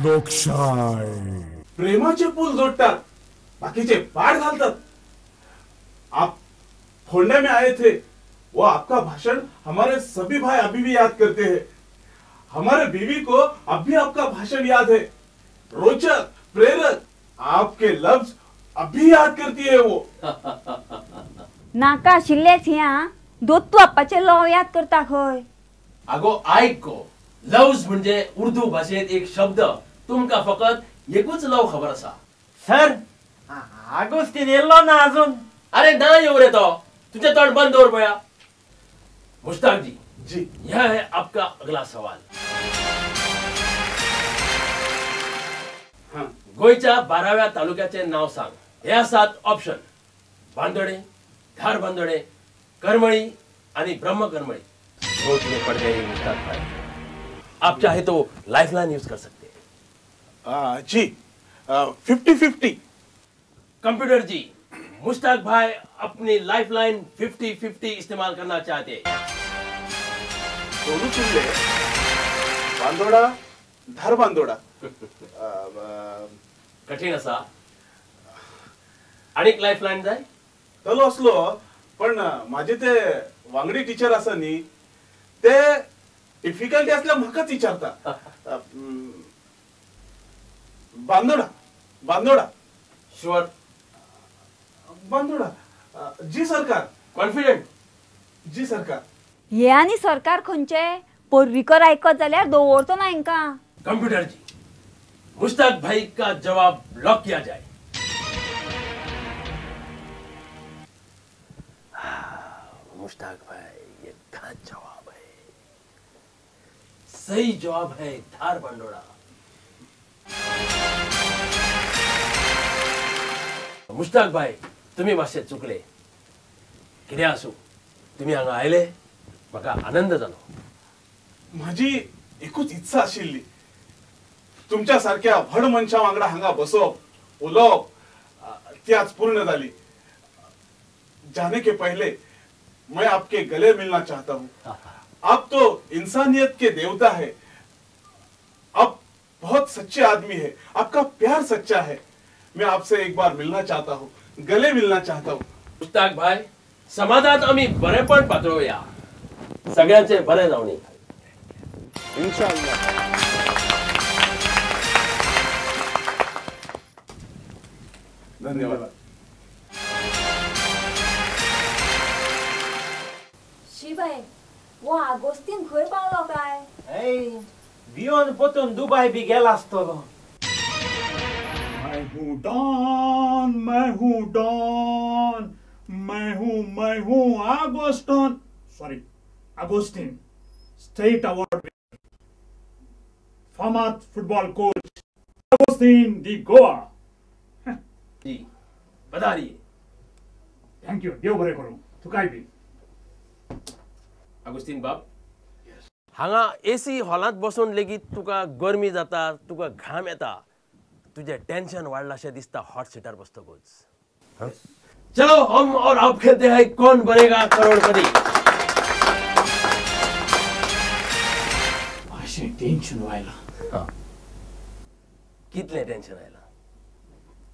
लोकशाय. प्रेमाचे पूल जोडतात, बाकीचे पाड घालतात. आप फोंडे में आए थे, वो आपका भाषण हमारे सभी भाई अभी भी याद करते हैं. हमारे बीवी को अब भी आपका भाषण याद है. रोचक, प्रेरक आपके लफ्ज अब भी याद करती है वो. नाका आशिल्लेच हे आं, दोत्तू आप्पाचे लव याद करता खंय. आगो आयक गो, लव्ज म्हणजे उर्दू भाशेंत एक शब्द. तुमकां फकत एकूच लव खबर आसा. सर, आगोस्तीन येयल्लो ना अजून? अरे ना येवं रे तो, तुझे तोंड बंद दवर पळया. मुश्ताक जी, जी यह है आपका अगला सवाल. गोंयच्या 12व्या तालुक्याचे नाव सांग. हे आसात ऑप्शन: बांदोडे, धारबांदोडे, करमळी आणि ब्रह्मकरमळी. सोच में पड़ गए मुश्ताक भाई, आप चाहे तो लाइफलाइन यूज कर सकते हैं. जी 50-50. कंप्यूटर जी, मुश्ताक भाई अपनी लाइफलाइन 50-50 इस्तेमाल करना चाहते हैं. दोनों चुनले, बांदोडा, धारबांदोडा. कठीण असा. आणीक लाइफलाइन जाय? तलो असलो, पण माझे ते वांगडी टीचर आसा न्ही, ते डिफिकल्टी असल्यार म्हाकाच विचारता. बांदोडा, बांदोडा. शुअर? बांदोडा. जी सरकार. कॉन्फिडंट? जी सरकार. हे आनी सरकार खंयचे पर्रीकर आयकत जाल्यार दवरतो ना हेंकां. कंप्यूटर जी, मुश्ताक भाई का जवाब लॉक किया जाए. मुश्ताक भाई, ये गलत जवाब है. सही जवाब है धारबांदोड़ा. मुश्ताक भाई, तुम्ही मातशे चुकले. कितें आसूं, तुम्ही हांगा आयले, म्हाका आनंद जालो. म्हाजी एकूच इत्सा आशिल्ली, तुमच्या सारख्या व्हड मनशा वांगडा हांगा बसप, उलोवप, ती आज पूर्ण जाली. जाने के पहले मैं आपके गले मिलना चाहता हूँ. आप तो इंसानियत के देवता है. आप बहुत सच्चे आदमी है, आपका प्यार सच्चा है. मैं आपसे एक बार मिलना चाहता हूँ, गले मिलना चाहता हूँ. मुश्ताक भाई, समाजात आमी बरेपण पातळोवया. सगळ्यांचे बरें जावनी. इंशाअल्लाह. धन्यवाद. शी बाय, वो आगोस्तीन खंय पावलो काय? भियोन पोतून दुबाय बी गेला आसतलो. मैं हूँ डॉन, मैं हूँ डॉन, मैं हूँ आगोस्टन, सॉरी आगोस्टीन, स्टेट अवार्ड फामाद फुटबॉल कोच आगोस्टीन दी गोवा. जी पधारिए. Thank you. देव बरें करूं तुकाय बी. आगोस्तीन बाब, हांगा एसी हॉलांत बसून लेगीत तुका गरमी जाता, तुका घाम येता, तुझे टेंशन वाडलाशें दिसता हॉट सीटार बसतकूच. चलो हम और आप खेलते हैं कौन बनेगा करोड़पति. मातशें टेंशन आयलां. कितलें टेंशन आयलां?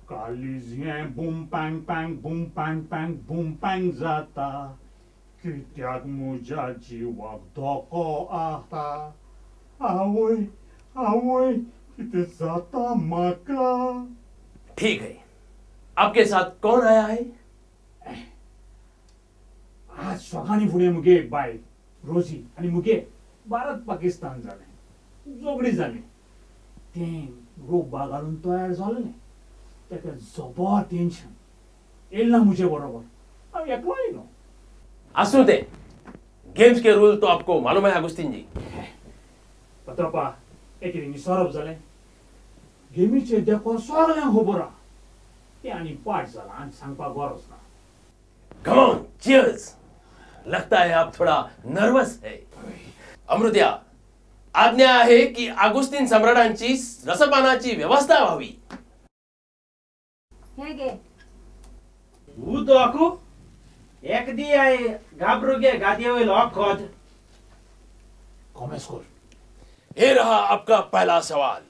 कालीज हें boom Pang Pang boom Pang Pang boom Pang जाता, कित्याक म्हज्या जिवाक धोको आसा. आवय आवय कितें जाता म्हाका. ठीक है, आपके साथ कौन आया है? आज सकाळीं फुडें मुगे एक बायल रोजी आनी मुगे भारत पाकिस्तान जालें, झगडी जालें. तें रोग घालून तयार जालें, ताका जबर टेंशन येयलें ना मुजे बरोबर. हांव एकलो येयलो. आसूं ते, गेम्स के रूल तो आपको मालूम है आगोस्तीन जी. पत्रपा, एक कितें निसरप जालें. गेमीचे देखो सगळ्यांक खबर आहा, तें आनी पाठ जालां आनी सांगपाक गरज ना. Come on, cheers. लगता है आप थोड़ा नर्वस है. अमृत्या, आज्ञा आहे की आगोस्तीन सम्राटांची रसपानाची व्यवस्था व्हावी. हे घे. हू तो आकू एक दी आहे घाबरू गे गादये वयलो अखोद. कॉमेस कर. ये रहा आपका पहला सवाल.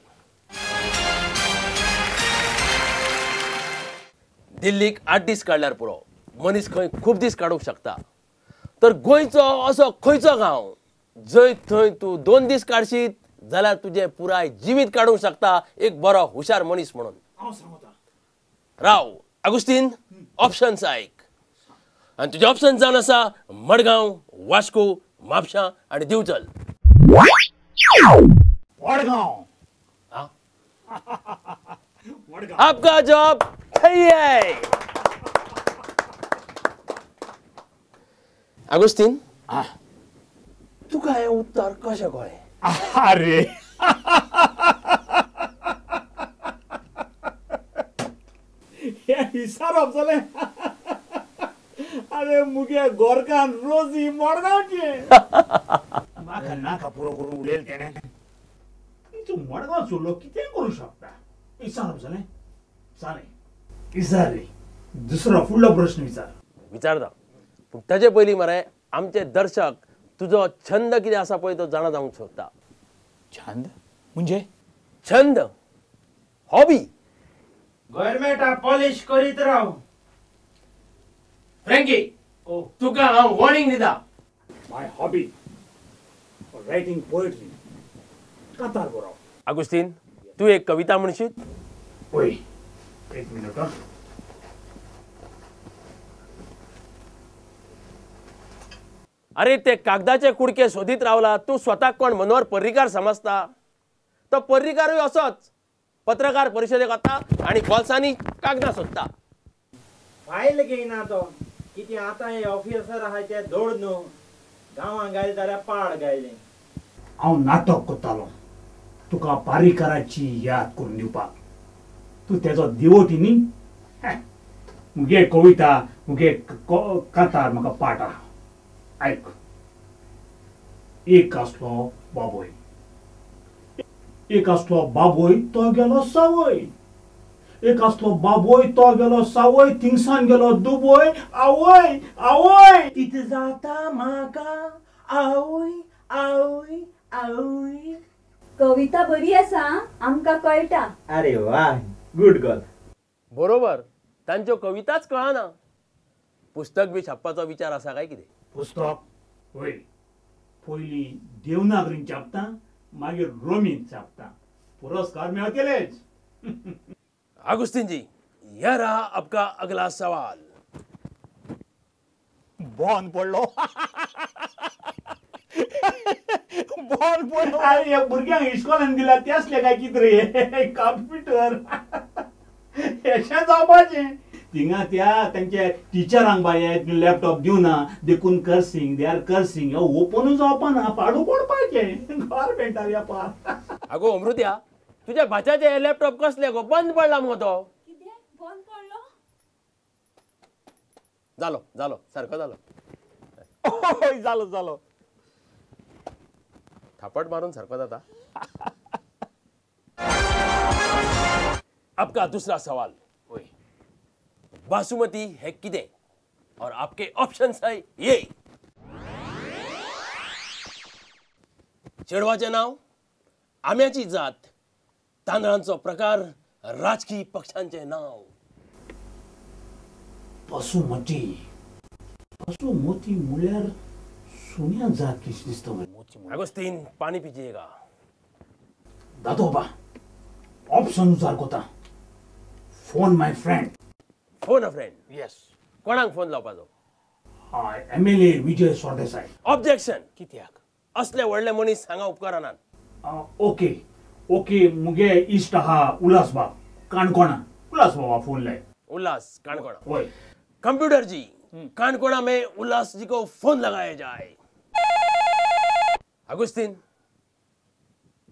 दिल्लीक 8 दीस काडल्यार पुरो, मनीस खंय खूब दीस काडूंक शकता. तर गोंयचो असो खंयचो गांव जंय थंय तूं 2 दीस काडशीत जाल्यार तुजें पुराय जिवीत काडूंक शकता एक बरो हुशार मनीस म्हणून. हांव सांगता राव आगुस्तीन, ऑप्शन्स आयक. आनी तुजे ऑप्शन जावन आसा मडगांव, वास्को, म्हापशा आनी दिवचल. मडगांव. आपका जॉब सही है. आगुस्तीन, तुका हें उत्तर कशें कळ्ळें? अरे हें विचारप जालें. अरे मुगे गोरकान रोजी मडगांवचें. म्हाका नाका पुरो करून उलयलें तेणें. तूं मडगांव चलो कितें करूं शकता. विचारप जालें. जालें, विचार रे दुसरो फुडलो प्रश्न विचार. विचारता, पूण ताजे पयलीं मरे आमचे दर्शक तुजो छंद कितें आसा पळय तो जाणा जावंक सोदता. छंद म्हणजे? छंद, हॉबी. गव्हर्मेंटा पॉलिश करीत राव. फ्रँकी, तुका हांव वॉर्निंग दिता. माय हॉबी रायटींग पोएट्री, कातार बरोवप. आगुस्तीन, तूं एक कविता म्हणशीत? पळय एक मिनट. अरे ते कागदाचे कुडके सोदीत रावला तूं स्वताक कोण मनोहर पर्रीकार समजता? तो पर्रीकारूय असोच पत्रकार परिशदेक वता आनी बोल्सांनी कागदां सोदता. फायल घेयना तो, कितें आतां हे ऑफिसर आहाय ते दोड न्हू, गांवां गायले जाल्यार पाड गायले. हांव नाटक करतालो तुका पर्रीकाराची याद करून दिवपाक. तूं तेजो दिवोटी न्ही. मुगे कविता, मुगे कातार म्हाका पाठ आहा. आयक. एक आसलो बाबोय, एक आसलो बाबोय तो गेलो सावय, एक आसलो बाबोय तो गेलो सावय, थिंगसान गेलो दुबय. आवय आवय कितें जाता म्हाका, आवय आवय आवय. कविता बरी आसा, आमकां कळटा. अरे वा, गुड गर्ल. बरोबर, तांच्यो कविताच कळना. पुस्तक बी छापपाचो विचार आसा काय कितें? पुस्तक वय, पयलीं देवनागरीन छापता, मागीर रोमीन छापता. पुरस्कार मेळटलेच. आगुस्तीन जी, यह रहा आपका अगला सवाल. बॉन पडलो. बॉल पडलो. अरे ह्या भुरग्यांक इश्कोलान दिला तेसले काय कितें रे कंप्युटर हेशें जावपाचें. थिंगा त्या तांच्या टिचरांक बाय लॅपटॉप दिवना देखून कर्सिंग, they are cursing. ओपनूच जावपाना, पाडू पडपाचें गव्हर्मेंटा वेपार. आगो अमृत्या, तुज्या भाच्याचे लॅपटॉप कसले गो? बंद पडला मुगो तो. कितें बंद पडलो? जालो जालो, सारको जालो. हय जालो जालो. थापट मारून सारको जाता. आपका दुसरा सवाल. बासुमती है कितें? और आपके ऑप्शंस है ये: चेडवाचें नांव, आंब्याची जात, तांदळांचो प्रकार, राजकीय पक्षांचें नांव. बासुमती, बासुमती म्हळ्यार सुन्या जात कशी दिसता. आगुस्तीन, पाणी पिजिएगा. दादोबा, ऑप्शन विचार कोता. Phone my friend. Phone a friend? Yes. कोणाक फोन लावपाचो? MLA Vijay Sardesai. Objection. कित्याक? असले व्हडले मनीस हांगा उपकारनात. ओके ओके, मुगे इश्ट आहा उल्हास बाब, काणकोणा. उल्हास बाबा फोन लाय. उल्हास काणकोणा. वय. कंप्यूटर जी, काणकोणा में उल्हास जी को फोन लगाया जाए. अगुस्तीन,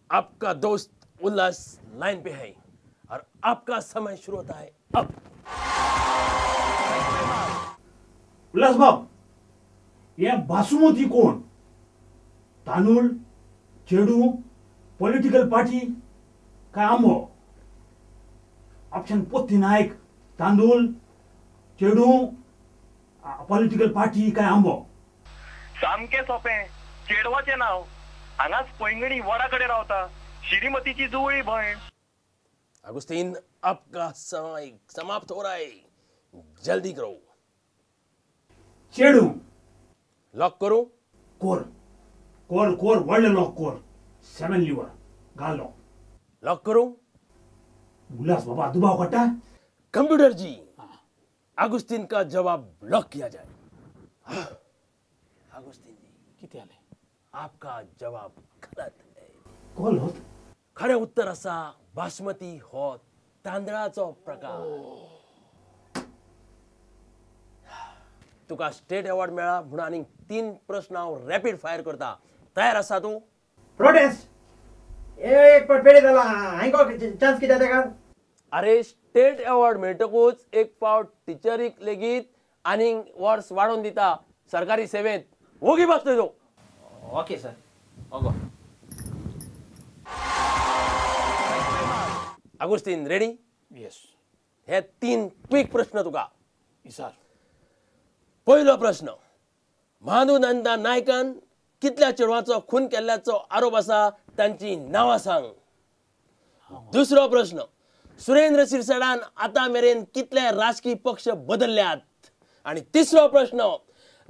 आपका दोस्त उल्हास लाइन पे है और आपका समय शुरू होता है अब. उल्हास बाब, हे बासुमती कोण? तांदूळ, चेडू, पॉलिटिकल पार्टी काय आंबो? ऑप्शन पोत्ती नायक, तांदूळ, चेडू, पॉलिटिकल पार्टी काय आंबो? सामकें सोंपें. चेडवाचें नांव. हांगाच पैंगणी वडा कडेन रावता. श्रीमतीची जुवळी भयण. अगुस्तीन, आपका समय समाप्त हो रहा है, जल्दी करो. चेडू. लॉक करूं? कोर कोर कोर व्हडलें लॉक कोर. 7 लिवर घाल लॉक. लॉक करूं? उल्हास बाबा दुबाव काडटा. कंप्यूटर जी, अगुस्तीन का जवाब लॉक किया जाए. अगुस्तीन जी, कितें जालें? आपका जवाब गलत है. गलत? खरें उत्तर आसा बासमती हो तांदळाचो प्रकार. तुका स्टेट अवॉर्ड मेळ्ळा म्हणून आनीक 3 प्रश्न हांव रॅपीड फायर करता. तयार आसा तूं? प्रोटेस्ट एक पेडे जाला, हांवें चान्स कित्याक तेका? अरे स्टेट अवॉर्ड मेळटकूच एक फावट टिचरीक लेगीत आनीक वर्स वाडोवन दिता सरकारी सेवेंत. वोगी बसतोय तूं. ओके सर, ओगो. अगुस्तीन, रेडी? येस. हे 3 क्विक प्रश्न तुका. सर. पयलो प्रश्न, माधुनंदा नायकान कितल्या चेडवांचो खून केल्ल्याचो आरोप आसा, तांची नांवां सांग. दुसरो प्रश्न, सुरेंद्र सिरसाडान आतां मेरेन कितले राजकीय पक्ष बदलल्यात? आनी तिसरो प्रश्न,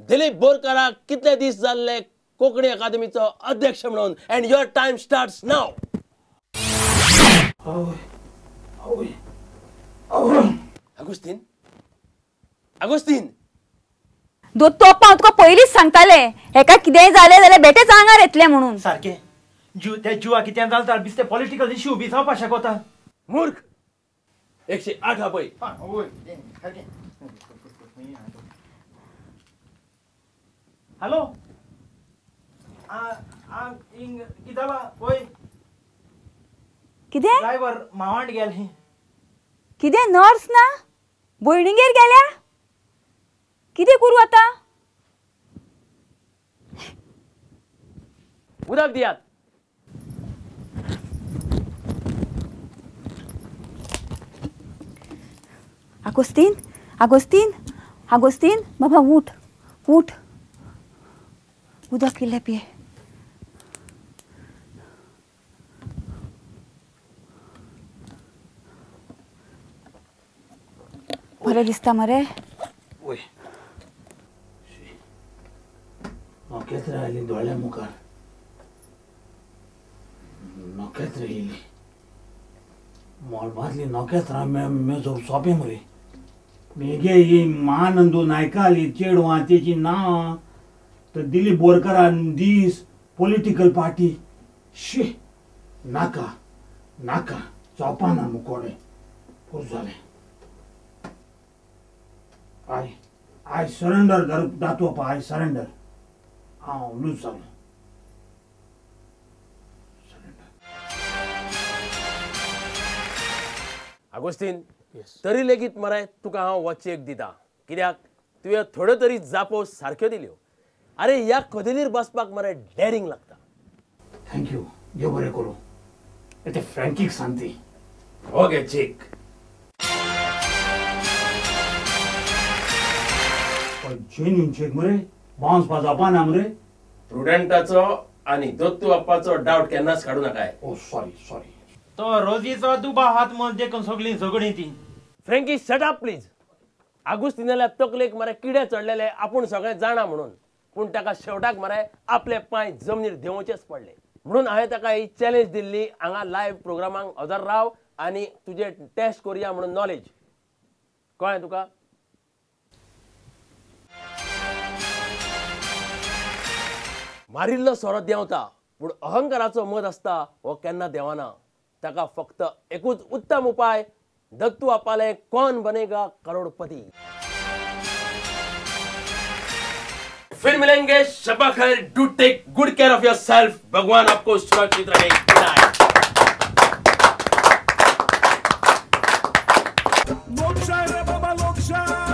दिलीप बोरकाराक कितले दीस जाल्ले कोंकणी अकादमीचो अध्यक्ष म्हणून? And your time starts now. Agustin, Agustin. दोतोप्पा, हांव तुका पयलींच सांगताले हेका कितेंय जालें जाल्यार बेटेच आंगार येतलें म्हणून. सारकें. त्या जिवा कितें जालें जाल्यार बेश्टे पॉलिटिकल इश्यू बी जावपाक शकता. मूर्ख. 108 आपय. हॅलो, कितें जालां पळय? कितें? ड्रायव्हर मावांट गेले. कितें? नर्स ना भयणीगेर गेल्या? कितें करूं आतां? उदक दियात. आगोस्तीन, आगोस्तीन, आगोस्तीन बाबा उठ उठ, उदक इल्लें पिये. बरें दिसता मरे? वय, नखेत्रां आयलीं दोळ्या मुखार, नखेत्रां येयलीं मळबांतलीं नखेत्रां मेजप सोंपें मरे. मेगे ही महानंदू नायकाली चेडवां तेची नांवां तर दिलीप बोरकारान दीस पॉलिटिकल पार्टी. शी, नाका नाका, जावपा ना मुकोडे. पुरो जालें. I surrender दातोपा, I surrender. हांव लूज जालो. अगोस्तीन, तरी लेगीत मरे तुका हांव हो चेक दिता, कित्याक तुवें थोड्यो तरी जापो सारक्यो दिल्यो. अरे ह्या कदेलीर बसपाक मरे डॅरिंग लागता. Thank you, देव बरें करूं. ते फ्रँकीक सांगती. Okay check. Genuine check मरे, बाउन्स पा जावपा ना मरे. प्रुडंटाचो आनी दत्तू बाप्पाचो डावट केन्नाच काडू नाकाय. ओ सॉरी सॉरी. तो रोजीचो दुबा हात मत देखून सगळीं झगडीं ती. Frankie, shut up please. आगुस्तीनाल्या तकलेक मरे किडे चडलेले, आपूण सगळें जाणा म्हणून, पूण ताका शेवटाक मरे आपले पांय जमनीर देंवचेच पडले. म्हणून हांवें ताका ही चॅलेंज दिल्ली, हांगा लायव्ह प्रोग्रामांक हजर राव आनी तुजे टेस्ट करुया म्हणून नॉलेज. कळ्ळें तुका? मारिल्लो सोरो देंवता, पूण अहंकाराचो मद आसता हो केन्ना देंवना. ताका फक्त एकूच उत्तम उपाय, दत्तू आपाले कौन बनेगा करोडपती. फिर मिलेंगे, शब्बा खैर. Do take good care of yourself. भगवान आपको सुरक्षित रखे. Good night. लोकशाय रे बाबा लोकशाय.